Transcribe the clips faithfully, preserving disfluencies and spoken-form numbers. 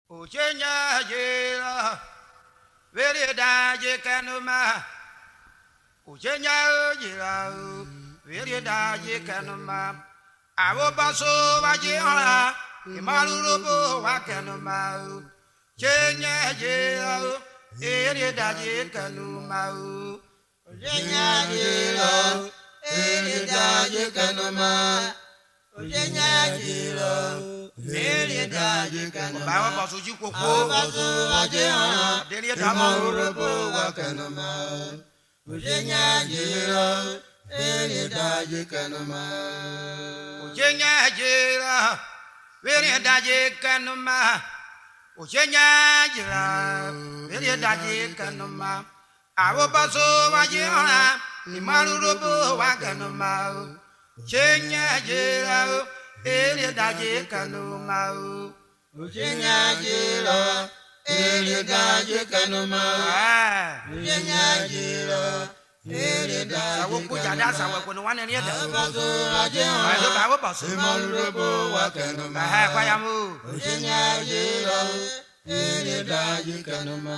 Oche nyẹ je ra, vwere da je kẹnoma. Oche nyẹ je ra o, vwere da je kẹnoma. Aro bọso wa je họnra, emọ rẹ Urhobo wa kẹnoma o. Oche nyẹ je ra o, vwere da je kẹnoma o. Oche nyẹ je ra o, vwere da je kẹnoma. Oche nyẹ je ra o, vwere da je kẹnoma. Ọba ro bọso ji kuokwo. Aro bọso wa je họnra, de rie da emọ rẹ Urhobo wa kẹnoma. Oche nyẹ je ra o, vwere da je kẹnoma. Oche nyẹ je ra, vwere da je kẹnoma. Oche nyẹ je ra, vwere da je kẹnoma. Aro bọso wa je họnra, emọ rẹ Urhobo wa kẹnoma o. Oche nyẹ je ra o, vwere da je kẹnoma o. Oche nyẹ je ra, vwere da je kẹnoma. Ẹ. Oche nyẹ je ra, vwere da je kẹnoma. Sawo kpuja da sawo ẹkpo nu wan nẹrhẹ ẹdẹ. Aro bọso wa je họnra, aro bọso, emọ rẹ Urhobo wa kẹnoma. Ẹhẹ, kwa ya mu. Oche nyẹ je ra, vwere da je kẹnoma.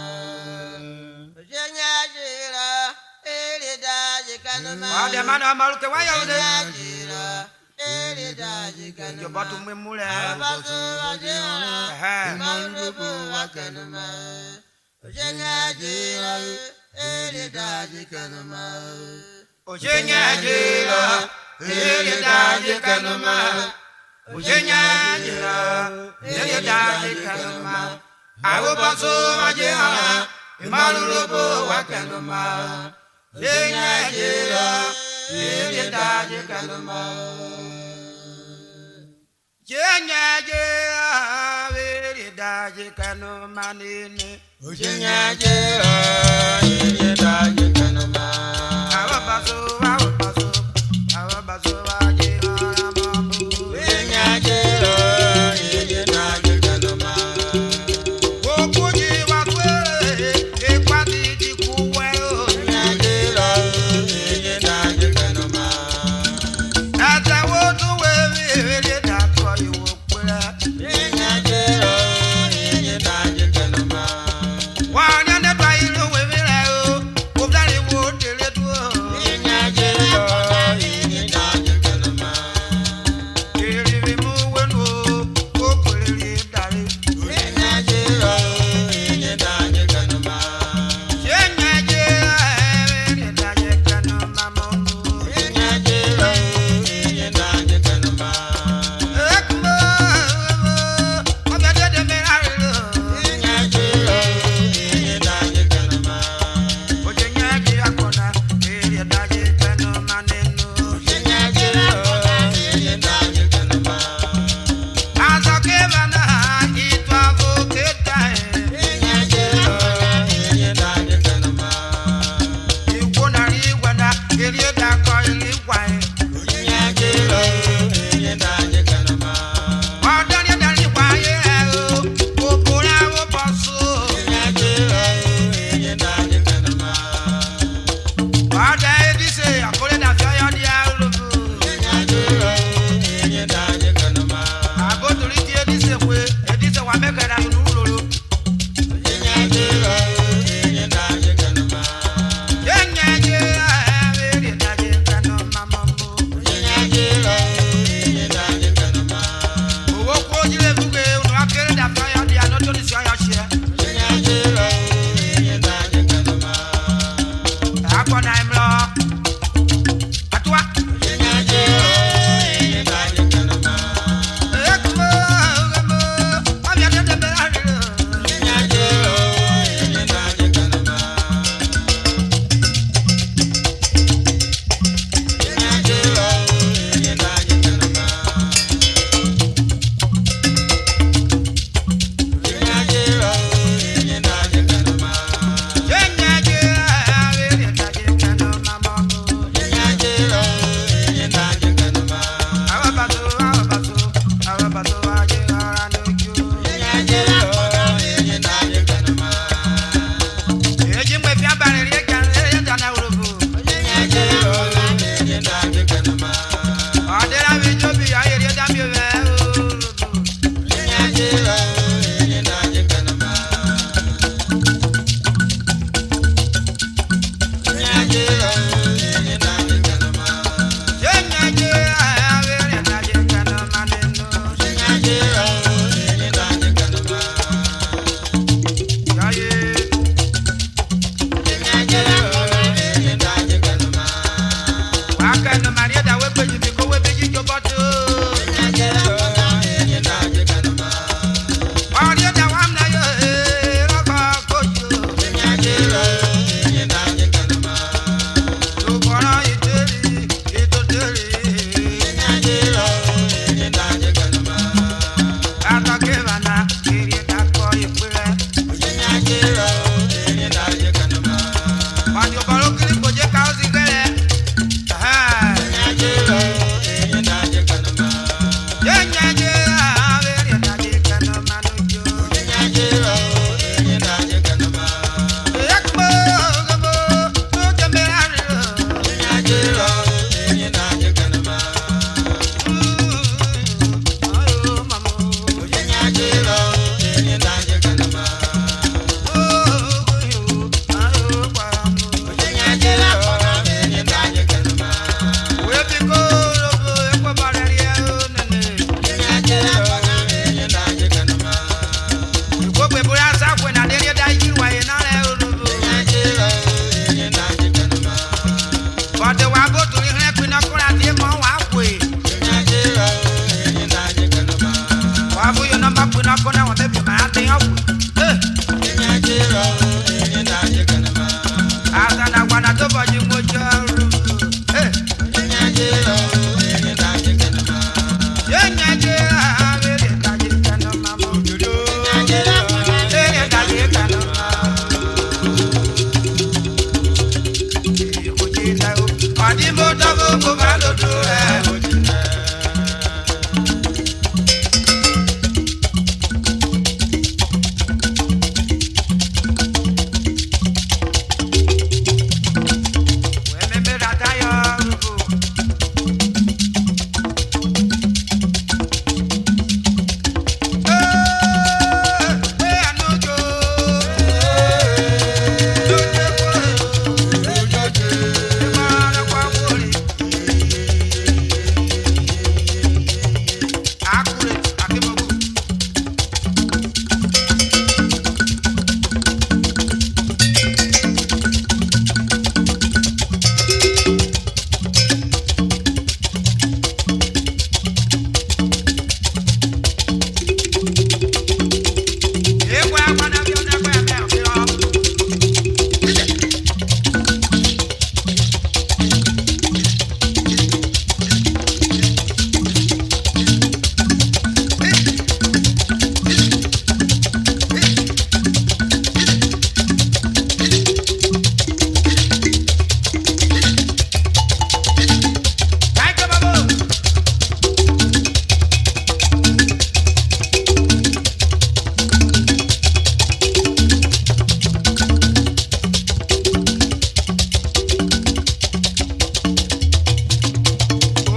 Oche nyẹ je ra, vwere da je kẹnoma. Ọ dẹ ma na ọmọ ru ke wa yọ ode. Oche nyẹ je ra, vwere da je kẹnoma. Jobọtu mu emu rẹ. Aro bọso wa je họnra, ẹhẹ, emọ rẹ Urhobo wa kẹnoma. Oche nyẹ je ra, vwere da je kẹnoma. Oche nyẹ je ra, vwere da je kẹnoma. Oche nyẹ je ra, vwere da je kẹnoma. Aro bọso wa je họnra, emọ rẹ Urhobo wa kẹnoma. Oche nyẹ je ra, vwere da je kẹnoma. Oche nyẹ je ra, vwere da je kẹnoma nene. Oche nyẹ je ra, vwere da je kẹnoma. Aro bọso, aro bọso, aro bọso wa je ra mọ bu. Oche nyẹ je ra, vwere da je kẹnoma. Okpoji wa tuere, ekpati ji ku wẹ o. Oche nyẹ je ra, vwere da je kẹnoma. Ẹsẹ wo tu we vwere da tọ iwo. Kona wa me bi ma ate yo. Eh. Asa na wa na to bo ji mo jo ru. Eh. Ye nya je a ve re ka je ka no ma mo. Ye nya je a ve re ka je ka no ma mo. Ye ko je da o. Adi mo da vo mo ba lo do e.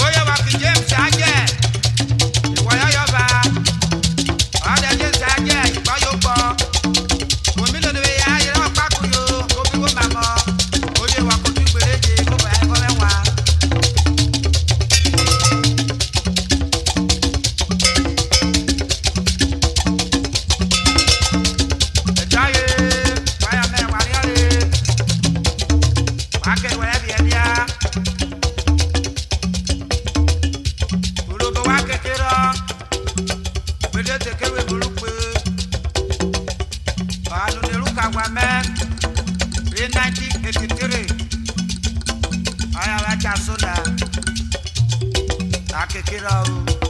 Oye wa ki James Aje, iwọ yọ yọba, ọ da James Aje, ikpọ yo kpọ, wo mi nene ya yẹrẹ ọkpaku yo, ko bi wo mamọ, oye wa ko tu gbere je, ko bẹrẹ ẹkọ mẹwa. Ẹja ye, waya mẹ wa riọre, wa kẹ wẹrẹ viẹ dia. Urhobo wa keke rọ, we de te ke we vwo ru kpe. Anu ne ru ka ghwa mẹ, re nineteen eighty-three. Ọya wa cha soda, a keke rọ o.